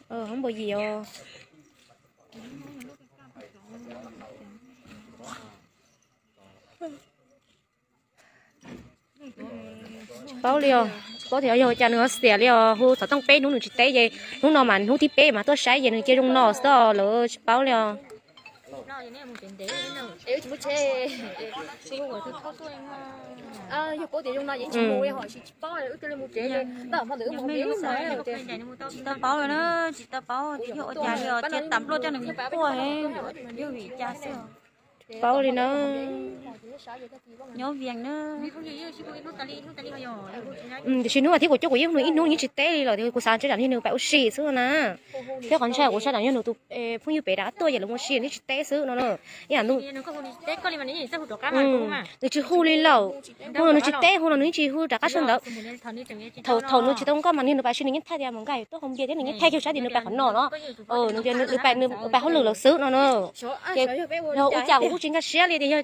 Hoob npaum yim os. Tsis paub li os, tsis paub tias yog ua cas nws ho xiam li os. Hu xov tooj peb hnub nws tsis teb ces hnub no mas hnub thib peb mas tuaj saib ces nws cia zoo no xwb os, lawv tsis paub li os. Tsis tau paub li na, tsis tau paub tias yog ua cas li os, cia tas npluaj coj nws mus quaj, yog vim cas xwb. Tsis paub li na. Nyob Vias na. Tiam sis hnub thib kaum cuaj kuv yeej hu nws ib hnub nws yeej tsis teb li los kuv xav ntshe tsam yog nws pais ua si xwb na. Thiab qhov ntshai kuv xav tsam yog nws tus phooj ywg pem rov qab tuaj ces lawv mus ua si nws tsis teb xwb no na. Ib yam nws tsis hu li lawm, hu los nws tsis teb, hu los nws yeej tsis hu rov qab sab ntawd. Thaum thaum nws tsis tau nkauj mas nws pais si nws yeej thaij tias mus nkag tuaj hauv npias thiab nws yeej thaij kiag sab tias nws pais qhov no no. Nws pais hauj lwm lawm xwb no na. Ces yog ua cas kuv kuj tsis nkag siab li tias yog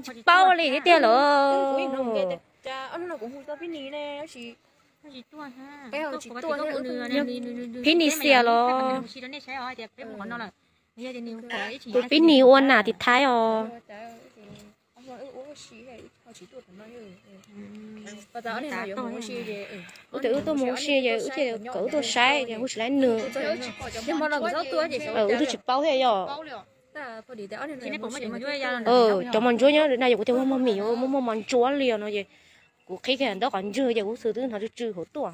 tsis paub li thiab tiag lawm. Phib Nis xiam los. Tus Phib Nis ua nam tim Thaib os. Wb tias wb tuaj mus ua si ces wb thiaj kom wb tuaj saib ces hu tsis laib nws. Wb twb tsis paub thiab yog. Cov mos ntsuab nyob na yog kuv tias muaj mos mis muaj muaj mos ntsuab li no ces kuv qhib kiag ntaub qhov ntswg ces kuv xwb twb hnov tsw tsw hauv tuaj.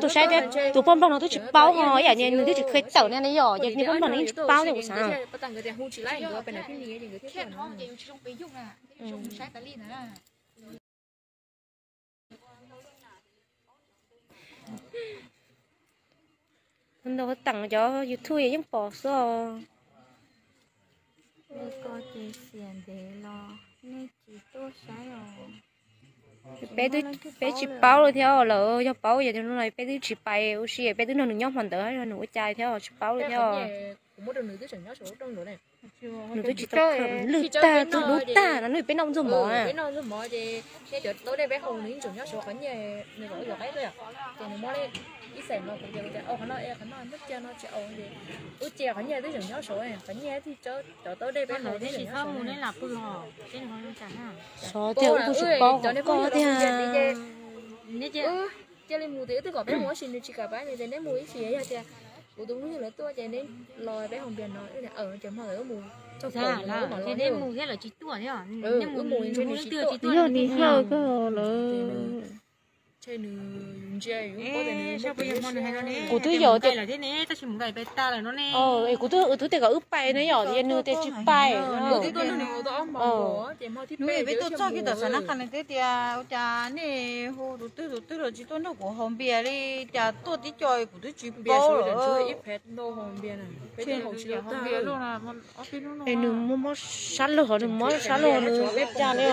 Tuaj saib thiab tus poj nplog no twb tsis paub ho ib yam nws twb tsis qhia tawm ne yom, ces niag poj nplog no yeej tsis paub thiab kuv xav. Ntau teem cov YouTube yeej pom xwb os. Peb twb, peb tsis paub li thiab lawm, yog paub yog no peb twb tsis pais ua si, peb twb nrog nws nyob hmo ntawd yog nws ua cas thiab tsis paub li thiab. Nws twb tsis tau lwj tag, twb dub tag no, nws peb noj ntxuag mov. Xyov tiag, wb twb tsis paub qhov koj tiag. Cia li mus tias wb twb kom peb mus ua si nws tsis kam pab nws tias neb mus ib si, yog tias kuv tus phooj ywg lawv tuaj ces neb los peb hoo npias no, ces hmo ntawd wb mus txog pom neb mus thiab lawv tsis tuaj thiab, neb mus nws tsis tuaj, yog nim hawj kawg lawm. Kuv twb yog tias, kuv twb, twb tias kom wb pais na yom, nws tias tsis pais. Peb tuaj txog kiag tom Xav Nab Qha nws twb tias ua cas nej hu tus twg tus twg los tsis tuaj nrog kuv haus npias li, cas tuaj tib co kuv twb tsis paub lawm. Es nws muab, muab sab lug, nws muab sab lug nws ua cas li.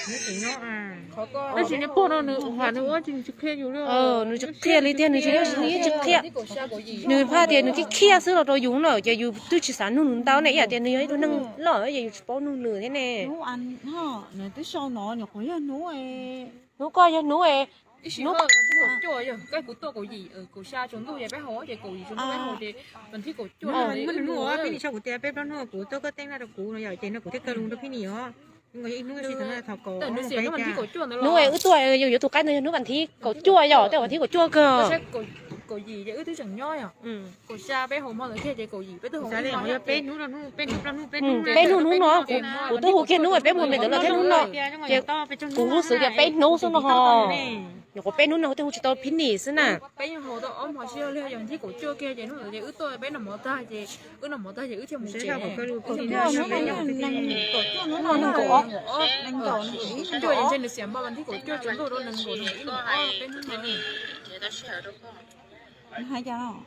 Tab sis nws pog no nws ua cas nws ua tsis qhia yus li. Nws tsis qhia li tiag, nws tsis, nws yeej tsis qhia. Nws phaj tias nws khiav khiav xwb los rau yus na, ces yus twb tsis xav nug nws ntau ne, ib yam tias nws yog ib tug neeg loj ces yus tsis paub nug nws thiab ne. Hnub twb sau no nyuam qhuav yog hnub, hnub koj yog hnub, hnub kuv tuaj kaum yim, kaum xya tsaus ntuj ces peb haus, ces kaum yim tsaus ntuj peb haus, ces peb hnub, peb hnub kuv tias peb plaub hnub kuv tuaj koj teeb laj rau kuv no yom, ces no kuv thiaj kawg lus rau Phib Nis os. Hnub wb tuaj yuav tus qaib ntawd yog hnub vas thib kaum cuaj yom, tej vas thib kaum cuaj kawg. Kaum yim ces wb twb tseem nyob yom. Kaum xya peb haus hmo ntawd kiag ces kaum yim peb twb haus. Peb hnub no, kuv twb hu kiag hnub peb mus npe ntawd los thiab hnub no, ces kuv hu xwb tias peb hnub xwb no ho. Nyuam qhuav peb hnub no twb hu tsis tau Phib Nis xwb na. Peb yeej haus tau ob hmo sib zog li, yog thib kaum cuaj kiag ces hnub ntawd ces wb tuaj peb noj mov tag ces, wb noj mov tag ces wb thiaj mus tsev. Hnub no nees nkaum, nees nkaum, nees nkaum ib, cuaj ces ntshe nws xiam npaum vas thib kaum cuaj tsaus ntuj rau nees nkaum, nees nkaum ib, nees nkaum ob, peb hnub no. Hais cas los?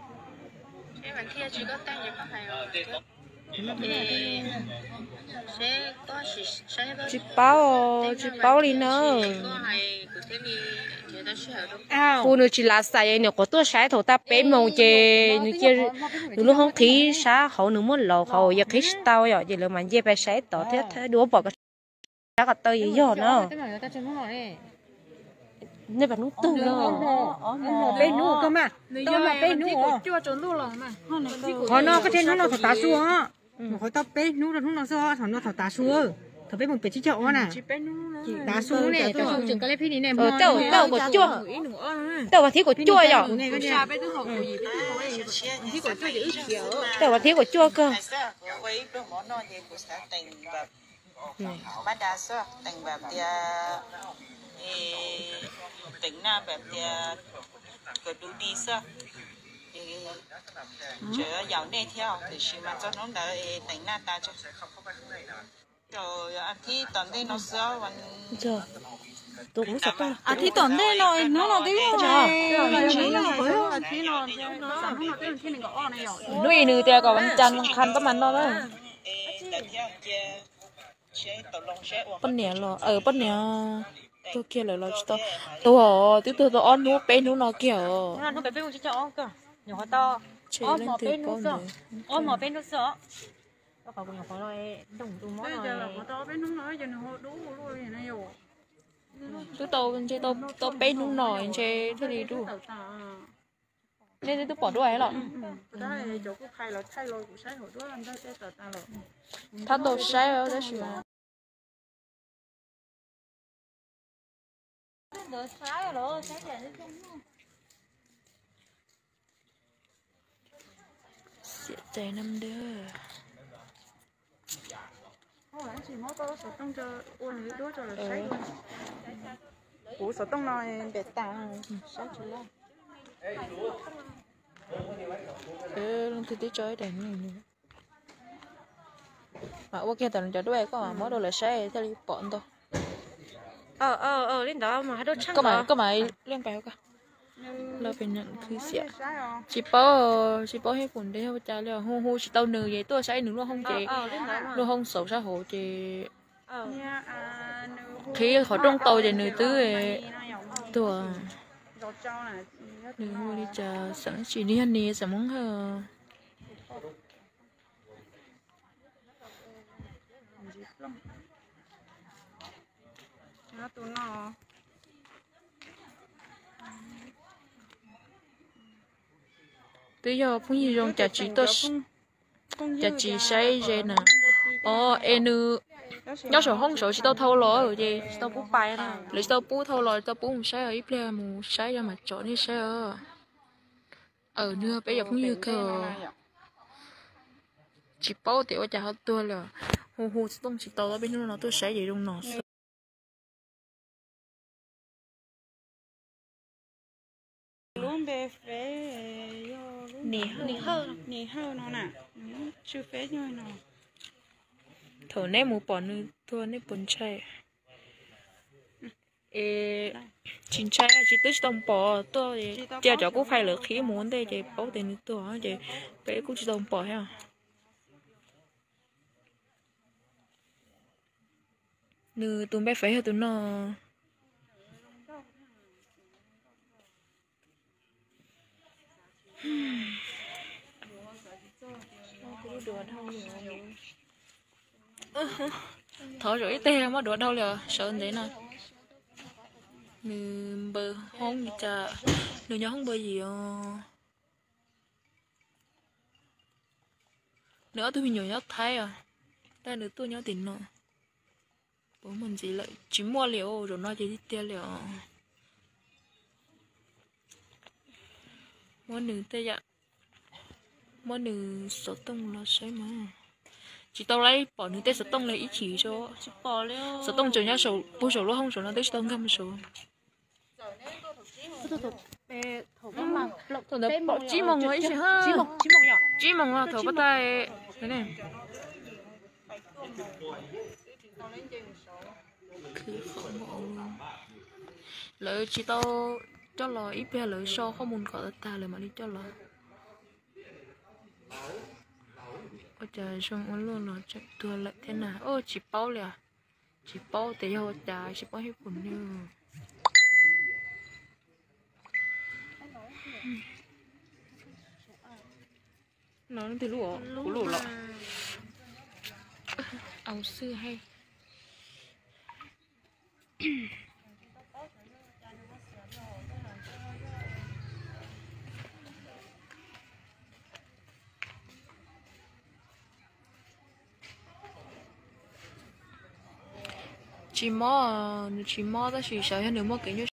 Tsis paub, tsis paub li na. Kuv nws tsis lav xais, nws qhuav tuaj saib thaum tag peb moos ces nws cia, nws lub hoob qhib sab hauv, nws muab laus hauv, yog qhib tsis tau yom, ces lawv mas nce pais saib tod thiab, duab pom ko sab ko taw yog yog na. Nej pab hnub twg no? Peb hnub ko mas, tau peb hnub. Qhov no koj tseg hnub no thaum tav su os. Qhov tau peb hnub rau hnub no xwb os, thaum no thaum tav su, thaum peb mus pem tsib caug ob na. Tav su ne, tav su. Tej uas thib kaum cuaj yom. Tej uas thib kaum cuaj kawg. Mab da xwb, teem npam tias, teem naj npam tias kawg du di xwb. Ces tseem yaum nej thiab, tiam sis mas txog hnub ntawd teem naj tas. Thib tom ntej no xwb. Thib tom ntej no, hnub no twb hnub ib nws tias kom vas cas kha koj mas no na. Poj niam los, poj niam tuag kiag lawm los tsis tau tuag, twb tuag tau ob hnub peb hnub no kiag os. Twb tau ntshe tau peb hnub no ntshe thiaj li dub. Nej twb pom duab los? Thab tau saib tab sis mas xiam tes nam dab. Kuv xov tooj no npem tas, saib tsis laj. Leej twg twb tso ib daim no. Mas ua kiag tam cov duab koj mas muab rau lawv saib thiaj li pom ntau. Koj mas leej pais, koj los pem neem khwv xiam. Tsis paub, tsis paub hej pum ntev ua cas li, hu hu tsis tau nws ces tuaj saib nws lub hoob ces, lub hoob xauv sab hauv ces qhib qhov rooj tau ces nws twb tuag. Nws hu li cas xeem tsis, nws yog niam xeem Hmoob Hawj. Twb yog phooj ywg zoo cas tsis tuaj, cas tsis saib ze na. Os, es nws nyob saum hoob saud tsis tau thau los ces tsis tau pub pais, lawv tsis tau pub thau los, tsis tau pub mus saib os, ib pliag mus saib yog mas tsom nej saib os. Aws, nws peb yog phooj ywg kawg. Tsis paub tias ua cas ho tuag lawm. Hu hu xov tooj tsis tau, peb hnub no tuaj saib ces zoo no xwb. Lub npe fev yog Nim Hawj no na, tsw fev yog no. Thaum neb mus pom nws tuag neb puas ntshai? Es tsis ntshai, tsis, twb tsis tau pom tuaj, cia cov kuj fais lawv qhib mus ua ntej ces paub tias nws tuag ces peb kuj tsis tau pom thiab. Nws tus npe fev yog tus no. Thov zaum ib teg muab duav dhau li os, sawv ntev no. Nws npawb hoob li cas, nws nyob hoob npawg yim os. Nws ob tug me nyuam nyob Thaib os, tab nws tuaj nyob tim no. Puas muaj ntxiv lawm, tsis muaj li os, zaum no ces tiag tiag li os. Muab nws tej yam, muab nws xov tooj los saib mas. Tsis tau laib pom nws tej xov tooj li ib chim. Xov tooj tseem nyob puag saum lub hoob saud no twb tsis tau nkag mus saud. Thaum ntawd pom tsib moos ib si, tsib moos thaum pab tais. Lawv tsis tau coj los, ib pliag lawv sau qhov mus kom tag tag lawv mam li coj los. Ua cas zoo ua luaj los tseem tuag lawm thiab na. Tsis paub li os. Tsis paub tias yog ua cas, tsis paub hais puas yog. No leej twg lub? Kuv lub los. Au xwb hais. Tsis mob, nws tsis mob tab sis xyov yog nws muaj kev nyuaj